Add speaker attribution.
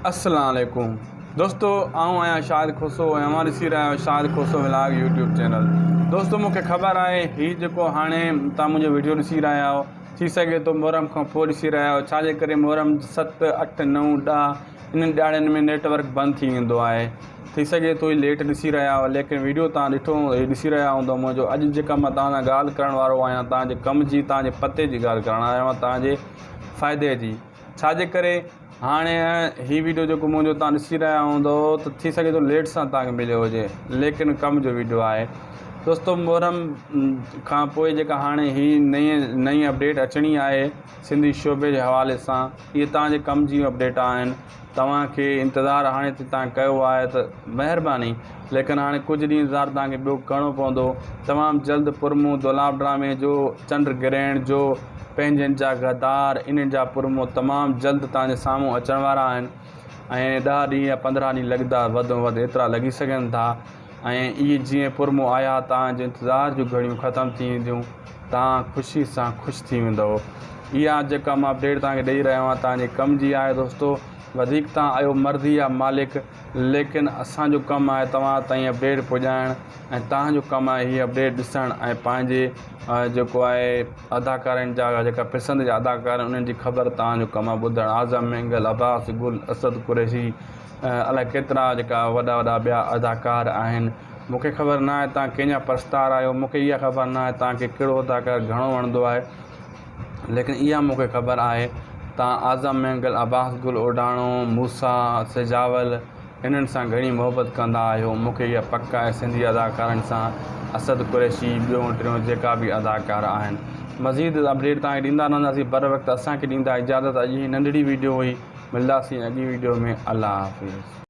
Speaker 1: السلام عليڪم دوستو آئون آهيان شاهد کوسو ۽ اوهان ڏسي رهيا آهيو Shahid Khoso vlog YouTube channel دوستو مونکي خبر آهي هي جيڪو هاڻي تان منهنجو ويڊيو ڏسي رهيا آهيو ٿي سگهي ٿو محرم کان پوء ڏسي رهيا آهيو ڇا جي ڪري محرم 7 8 9 10 انهن ڏهاڙن ۾ نيٽ ورڪ بند ٿي ويندو آهي ٿي سگهي ٿو هي ليٽ ڏسي رهيا آهيو ليڪن ويڊيو تان ڏٺو هي ڏسي رهيا هوندو منهنجو اڄ جيڪا مان تان سان ڳالهه ڪرڻ وارو آهيان تان جي ڪم جي تان جي پتي جي ڳالهه ڪرڻ آيو آهيان تان جي فائدي جي ڇا جي ڪري هاڻي هي ويڊيو جيڪو منهنجو تان ڏسي رهيا هوندو ته ٿي سگهي ٿو ليٽ سان تان کي مليو هجي ليڪن ڪم جو ويڊيو آهي دوستو محرم کان پوء جيڪا هاڻي هي نئين نئين اپڊيٽ اچڻي آهي سنڌي شعبي جي حوالي سان اهي تان جي ڪم جون اپڊيٽ آهن توهان کي انتظار هاڻي تائين تان ڪيو آهي ته مهرباني ليڪن هاڻي ڪجهه ڏينهن انتظار تان کي ٻيو ڪرڻو پوندو تمام جلد پرمو دولاب ڊرامي جو چنڊ گرهڻ جو پنهنجن جا غدار انهن جا پرمو تمام جلد توهان جي سامهون اچڻ وارا آهن ۽ ڏهه ڏينهن يا 15 ڏينهن لڳندا وڌ ۾ وڌ ايترا لڳي سگهن ٿا ۽ اهي جيئن پرمو آيا توهان جي انتظار جون گهڙيون ختم ٿي وينديون توهان خوشي سان خوش ٿي ويندؤ اها جيڪا مان اپڊيٽ توهان کي ڏئي رهيو آهيان توهان جي ڪم جي آهي دوستو وڌيڪ توهان آهيو مرضي يا مالڪ ليڪن اسان جو ڪم آهي توهان تائين اپڊيٽ پڄائڻ ۽ توهان جو ڪم آهي هي اپڊيٽ ڏسڻ ۽ پنهنجي جيڪو آهي اداڪارن جا جيڪا پسند جا اداڪار انهن جي خبر توهان جو ڪم آهي ٻڌڻ اعظم مينگل عباس گل اسد قريشي الائي ڪيترا جيڪا وڏا وڏا ٻيا اداڪار آهن مونکي خبر نه آهي توهان ڪنهن جا پرستار آهيو مونکي اها خبر نه آهي توهان کي ڪهڙو اداڪار گهڻو وڻندو آهي ليڪن اها مون کي خبر آهي ته اعظم مينگل، عباس گل اوڍاڻو، موسيٰ سجاول انهن سان گهڻي محبت ڪندا آهيو. مون کي اها پڪ آهي سنڌي اداڪارن سان اسد قريشي ٻيون ٽيون جيڪا به اداڪار آهن. مزيد اپڊيٽ توهان کي ڏيندا رهنداسين بر وقت اسان کي ڏيندا اجازت اڄ هي ننڍڙي ويڊيو هئي ملداسين اڳين ويڊيو ۾ الله حافظ.